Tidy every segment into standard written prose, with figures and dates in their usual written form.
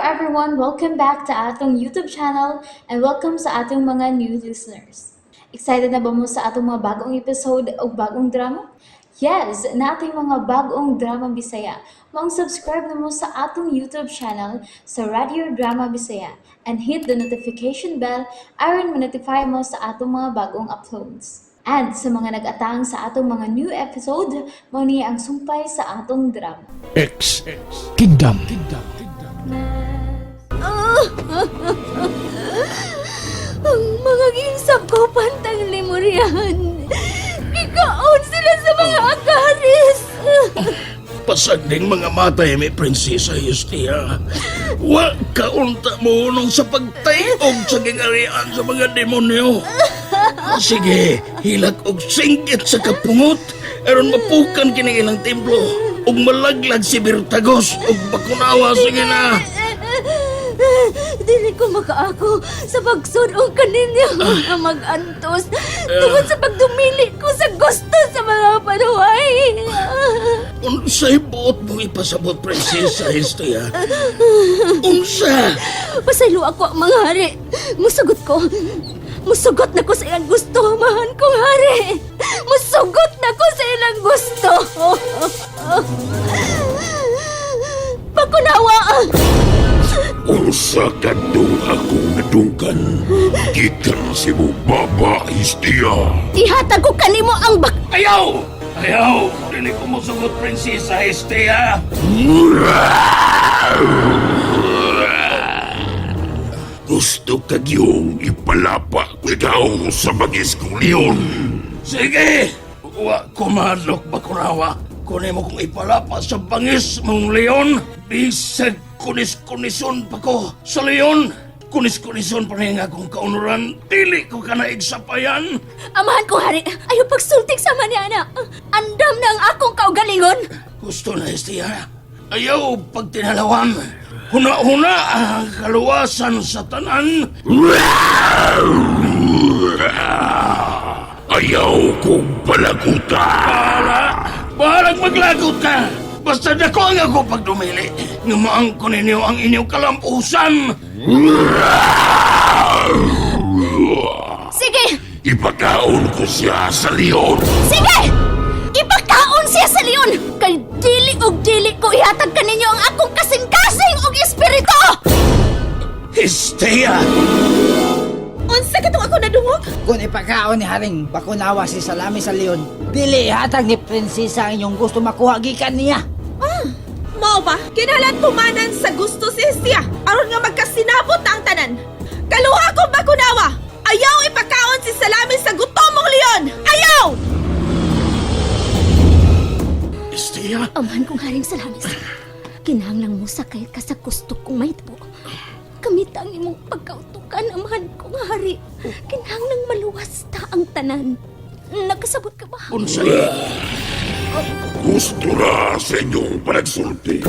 everyone! Welcome back to atong YouTube channel and welcome sa atong mga new listeners. Excited na ba mo sa atong mga bagong episode o bagong drama? Yes, nating mga bagong drama Bisaya. Maong subscribe na mo sa atong YouTube channel sa Radio Drama Bisaya and hit the notification bell aron ma-notify mo sa atong mga bagong uploads. And sa mga nag-atang sa atong mga new episode, mao ni ang sumpay sa atong drama. X Kingdom. Ang mga ginsap ko pantang lemurian. Ikaon sila sa mga akaris. Pasagding mga matay mi Prinsesa Hestia. Wa kaunta mo nung sa pagtayog sa gingarian sa mga demonyo. Sige, hilak og singgit sa kapungot aron mapukan kini ilang templo ug malaglag si Birtagos ug bakunawa, sige na. Dili ko makaako sa pagsunong kaninyo mga mag-antos tungod sa pagdumili ko sa gusto sa mga panuway. Unsay buot mong ipasabot, Prinsesa Hestia? Unsa? Pasaylo ako ang mga hari. Musugot ko. Musugot na ko sa ilang gusto, mahan kong hari. Musugot na ko sa ilang gusto. Pakunawa! Unsa kadtong akong nadunggan gikan sa imong baba, Hestia? Ihatag ko kanimo ang bak... Ayaw! Ayaw! Dili ko mosugot, Prinsesa Hestia. Gusto kagyong ipalapa ko ikaw sa bagis kong leon. Sige! Wa ko mahadlok, Bakurawa. Kunin mo kong ipalapa sa bangis mong leon. Bisag kunis-kunison pa ko sa leon. Kunis-kunison pa rin akong kaunuran. Dili ko ka naigsapayan. Amahan ko, hari! Ayaw pagsultik sa maniana! Andam na ang akong kaugalingon! Gusto na, Hestia. Ayaw pagtinalawan. Huna-huna ang kaluwasan sa tanan. Ayaw kong palaguta. Bahala! Bahalang maglagot ka! Basta dako ang ako pagdumili. Ngamaang ko ninyo ang inyong kalampusan. Sige! Ipakaon ko siya sa leon. Sige! Ipakaon siya sa leon! Kay dili og dili ko ihatag kaninyo ang akong kasing-kasing og espiritu! Hestia! Unsa katong ako nadungog? Kung ipakaon ni Haring Bakunawa si Salami sa leon, dili ihatag ni Prinsesa ang inyong gusto makuha gikan niya. Mao ba? Kinahanglan tumanan sa gusto si Hestia aron nga magkasinabot na ang tanan. Kaluha ko bakunawa! Ayaw ipakaon si Salami sa gutomong leon! Ayaw! Hestia? Amahan kong Haring Salamis, kinahanglang mo sakay ka sa gusto kong mahitabo. Kamita ang imong pagkautukan, amahan kong hari. Kinahanglang maluwas ta ang tanan. Nakasabot ka ba? Unsay? Gusto na sa inyong panagsulti.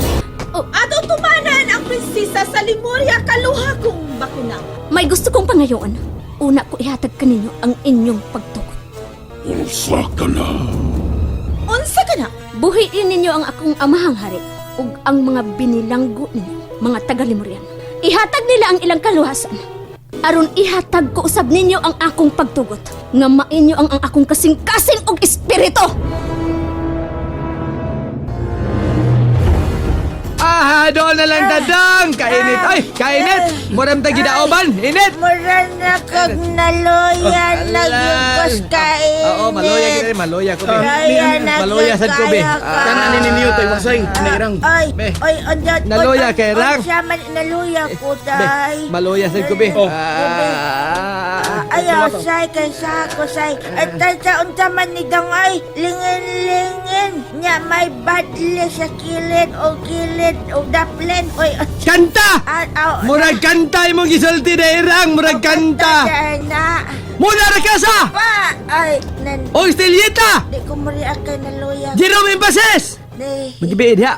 Atong tumanan ang prinsesa sa Lemuria, kaluha kong bakunawa. May gusto kong pangayoon. Una ko ihatag kaninyo ang inyong pagtugot. Unsa ka na? Unsa ka na? Buhiin ninyo ang akong amahang hari ug ang mga binilanggo ninyo, mga taga-Lemurian. Ihatag nila ang ilang kaluhasan. Aron ihatag ko usab ninyo ang akong pagtugot nga mainyo ang akong kasing-kasing og espiritu. Ah, doon na lang tadang! Kainit! Ay, kainit! Muram ta gidaoban! Init! Mura na kag naloya nagyugkos kainit. Oo, maloya gid maloya ko be. Maloya na Maloya sad ko be. kaya ka. Ah, Tanan ninyo tayo wasay, nairang. Ay, Be. ay, andyan. Naloya kay Rang. Unsa man naloya ko, Be, tay. maloya sad ko be. Oh. Ah. Ayaw, say, kay sako, say. At tay, sa unsa man ni Dang, ay, lingin-lingin. Nya, may badle sa kilid o kilid o daplen. Oy, Kanta! ah, aw, Murag kanta imong gisulti na irang, murag kanta. Tay, na. Muna ra ka sa! Pa, ay, nan, O Estilyeta! di ko muri akay naloya. Jerome Impases! Di. Magabi diha.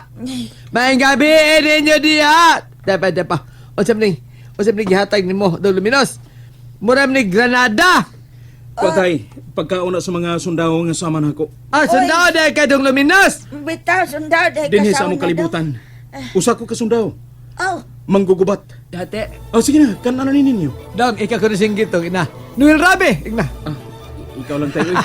Maayong gabi ninyo diha. Dapat dapat. Unsa man ning unsa man ning gihatag nimo Don Luminos? Mura man ni Granada. Patay, pagkauna sa mga sundao nga sama nako. Ah, sundao dahil ka Dong Luminos. Bitaw, sundao, dahil Dinhi sa kasaon among na kalibutan. Usa ko ka sundao. daw. Oh, manggugubat. Dati. Oh, sige na, kanan na ninyo. Dong, ikaw ko na singgitong ina. Noel Rabe, igna. Ah, ikaw lang tayo. Eh.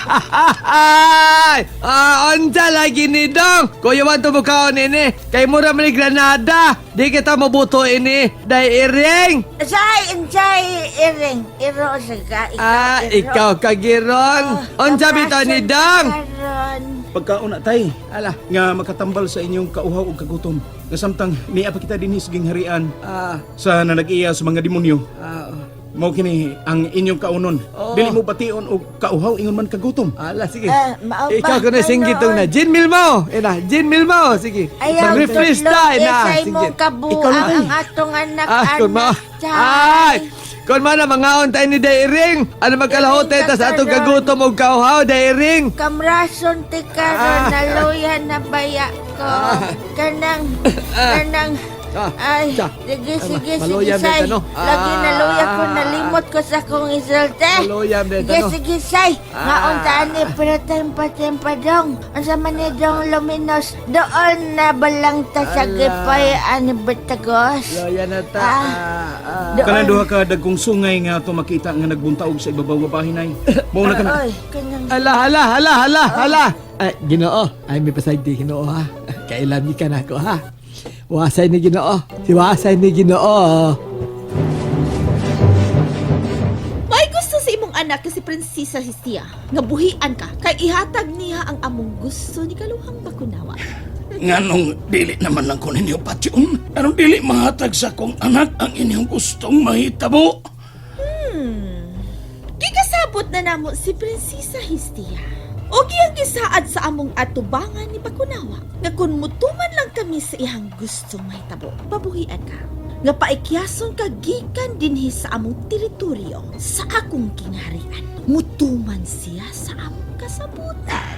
Ay! Ah, unsa lagi ni Dong? Kuya man to mukaon ini. Kay mura man ni Granada. Di kita mabuto ini. Dai iring. Say, insay, iring. Iro sa ka. Ikaw, Ah, iro. ikaw kagiron. Unsa bitaw ni Dong? Karon. Pagkaon na tay, Ala. nga makatambal sa inyong kauhaw ug kagutom. Nga samtang niya pa kita dinhi sa gingharian sa nanag-iya sa mga demonyo. Ah, Mao kini ang inyong kaunon. Oo. Dili mo bation og kauhaw ingon man kagutom. Ala, sige. Ah, mao ba? Ikaw ko na singgitong na. Gin Milmo. Ina, Gin Milmo. Sige. Ayaw, Mag-refresh tudlo, ta, ina. Isay Sige. mong kabuang Ikaw na, tay. ang atong anak-anak. Ah, kun mao. tay. Ay! Kun mao na mangaon tayo ni Dairing. Ano magkalahote Iring tas atong kakaroon. kagutom og kauhaw, Dairing. Kamrason ti karon naluya na baya ko. Kanang, kanang, Ah. ay, Sa. sige, Ay, sige, sige, maluya say. na ito, no? Lagi naluya ko, nalimot ko sa akong isulti. Maluya na ito, Sige, no? sige, say. Mauntaan ni pero tempa-tempa dong. Unsa man ni dong luminos, doon na balang ta sa Ala. gipay ani Batagos. Loya na ta. Ah. Doon. Kanang duha ka dagkong sungay nga ato makita nga nagbuntaog sa ibabaw nga bahin ay. Mao na kana. Oy, kanang Ala, ala, ala, ala, ala. Ay, Ginoo. Ay, may pasagdi, Ginoo, ha. Kailan ni ka na ako, ha. Wasay ni Ginoo. Si wasay ni Ginoo. May gusto sa imong anak nga si Prinsesa Hestia nga buhian ka kay ihatag niya ang among gusto ni Kaluhang Bakunawa. Nganong dili naman lang ko ninyo patyon. Anong dili mahatag sa akong anak ang inyong gustong mahitabo? Gikasabot na namo si Prinsesa Hestia. O giyang gisaad sa among atubangan ni Bakunawa nga kun mutuman lang kami sa iyang gustong mahitabo, pabuhian ka. Nga paikyason ka gikan dinhi sa among teritoryo sa akong kingharian. Mutuman siya sa among kasabutan.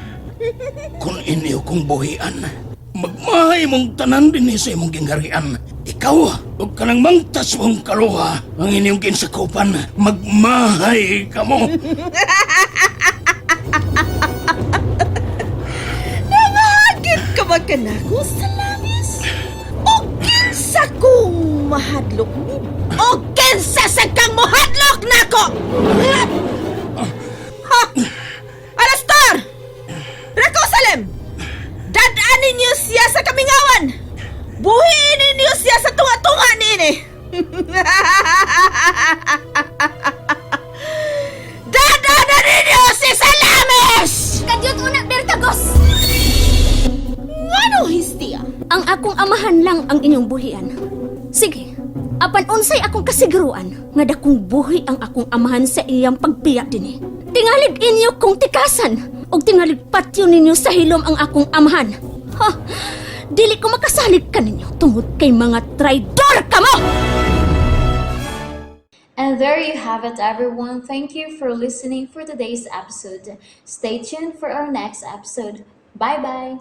Kung inyo kong buhian, magmahay mong tanan din sa imong gingharian. Ikaw, ug kanang mangtas mong kaluha, ang inyong ginsakupan, magmahay kamo. Nangagit ka ba ka na ko sa langis? O kinsa kong mahadlok ni? O kinsa sa kang mohadlok nako? Ha! Alastor! Rakosalem! Dadaan ninyo siya sa kamingawan! Buhiin ninyo siya sa tunga-tunga niini! Dadaan ninyo si Salamis! Kadyot una, Bertagos! Ngano, Hestia? Ang akong amahan lang ang inyong buhian. Sige, apan unsay akong kasiguruan nga dakong buhi ang akong amahan sa iyang pagbiya dinhi. Tingalig inyo kong tikasan ug tingalig patyo ninyo sa hilom ang akong amahan. Ha! Dili ko makasalig kaninyo tungod kay mga traidor kamo! And there you have it, everyone. Thank you for listening for today's episode. Stay tuned for our next episode. Bye bye.